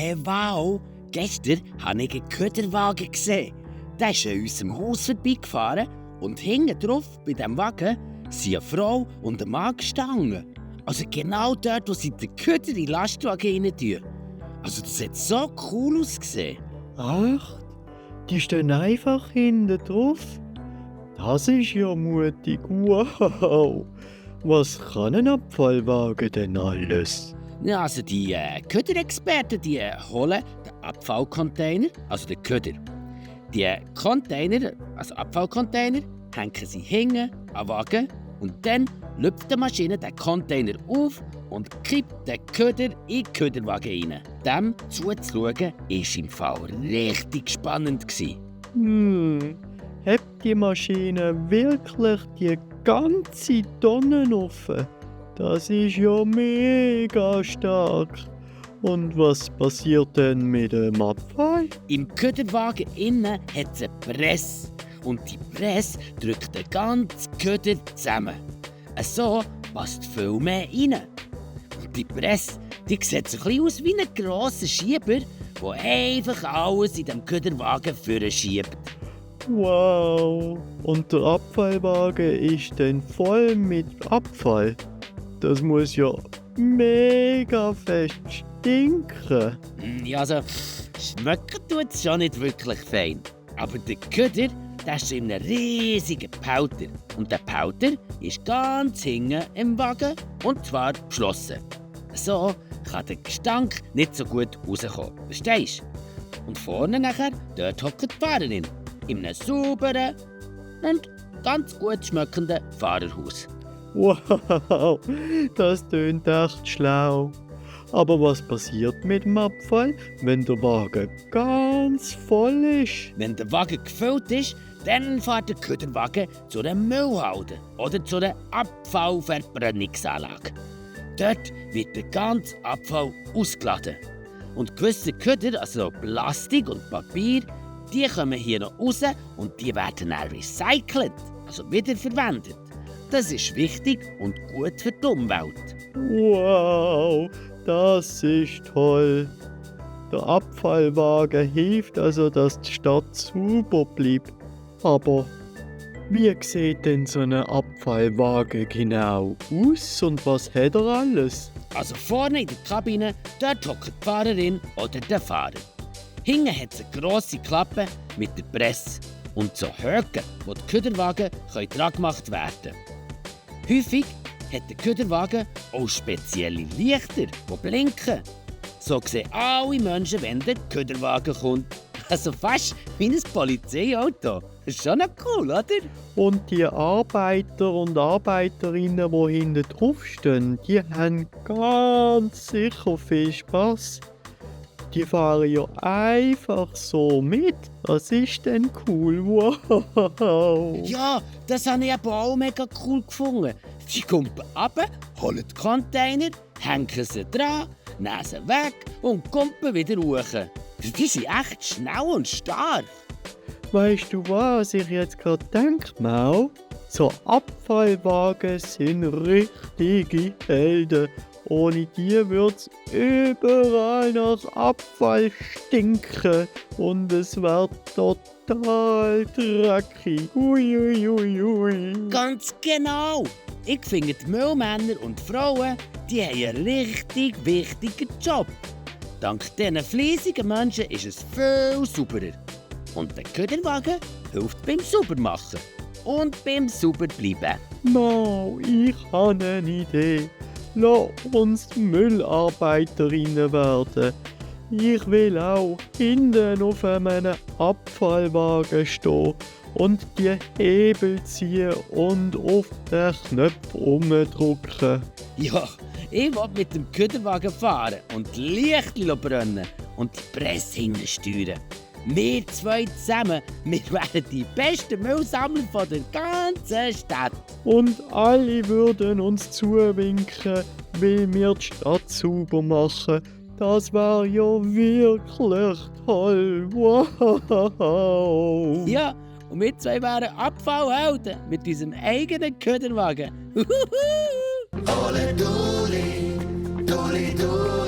Hey, wow! Gestern habe ich einen Köderwagen gesehen. Der ist an unserem Haus vorbeigefahren und hinten drauf, bei diesem Wagen, sind eine Frau und ein Mann gestanden. Also genau dort, wo sie den Köder in den Lastwagen rein tun. Also das hat so cool ausgesehen. Ach, die stehen einfach hinten drauf? Das ist ja mutig. Wow! Was kann ein Abfallwagen denn alles? Ja, also die Köderexperten, die holen den Abfallcontainer, also den Köder. Die Container, also Abfallcontainer, hängen sie hinten an den Wagen und dann lüpft die Maschine den Container auf und kippt den Köder in den Köderwagen rein. Dem zuzuschauen, war im Fall richtig spannend. Hat die Maschine wirklich die ganze Tonne offen? Das ist ja mega stark. Und was passiert denn mit dem Abfall? Im Köderwagen innen hat es eine Presse. Und die Presse drückt den ganzen Köder zusammen. So passt viel mehr rein. Und die Presse, die sieht so ein bisschen aus wie ein grosser Schieber, der einfach alles in dem Köderwagen vorschiebt. Wow! Und der Abfallwagen ist dann voll mit Abfall. Das muss ja mega fest stinken. Ja, also, schmecken tut es schon nicht wirklich fein. Aber der Köder, der ist in einem riesigen Behälter. Und der Behälter ist ganz hinten im Wagen und zwar geschlossen. So kann der Gestank nicht so gut rauskommen. Verstehst du? Und vorne nachher, dort hockt die Fahrerin. In einem sauberen und ganz gut schmeckenden Fahrerhaus. Wow, das tönt echt schlau. Aber was passiert mit dem Abfall, wenn der Wagen ganz voll ist? Wenn der Wagen gefüllt ist, dann fährt der Köderwagen zu einer Müllhalde oder zu einer Abfallverbrennungsanlage. Dort wird der ganze Abfall ausgeladen. Und gewisse Köder, also Plastik und Papier, die kommen hier noch raus und die werden dann recycelt, also wiederverwendet. Das ist wichtig und gut für die Umwelt. Wow, das ist toll. Der Abfallwagen hilft also, dass die Stadt sauber bleibt. Aber wie sieht denn so ein Abfallwagen genau aus und was hat er alles? Also vorne in der Kabine, dort hockt die Fahrerin oder der Fahrer. Hinten hat es eine grosse Klappe mit der Presse und so Höcken, wo die Köderwagen dran gemacht werden können. Häufig hat der Köderwagen auch spezielle Lichter, die blinken. So sehen alle Menschen, wenn der Köderwagen kommt. Also fast wie ein Polizeiauto. Das ist schon noch cool, oder? Und die Arbeiter und Arbeiterinnen, die hinten draufstehen, die haben ganz sicher viel Spass. Die fahren ja einfach so mit. Das ist dann cool. Wow! Ja, das habe ich aber auch mega cool gefunden. Sie kommen runter, holen die Container, hängen sie dran, nehmen sie weg und kommen wieder hoch. Die sind echt schnell und stark. Weißt du, was ich jetzt gerade denke, Mau? So Abfallwagen sind richtige Helden. Ohne die wird's überall nach Abfall stinken und es wird total dreckig. Ui. Ganz genau. Ich finde, die Müllmänner und Frauen, die haben einen richtig wichtigen Job. Dank diesen fleissigen Menschen ist es viel sauberer. Und der Köderwagen hilft beim Saubermachen und beim Sauberbleiben. Mau, ich habe eine Idee. Lass uns Müllarbeiterinnen werden. Ich will auch hinten auf einem Abfallwagen stehen und die Hebel ziehen und auf den Knopf umdrücken. Ja, ich will mit dem Köderwagen fahren und die Lichter brennen und die Presse hinten steuern. Wir zwei zusammen, wir wären die besten Müllsammler von der ganzen Stadt. Und alle würden uns zuwinken, weil wir die Stadt sauber machen. Das wäre ja wirklich toll. Wow! Ja, und wir zwei wären Abfallhelden mit unserem eigenen Köderwagen. Ole Duli, Duli, Duli.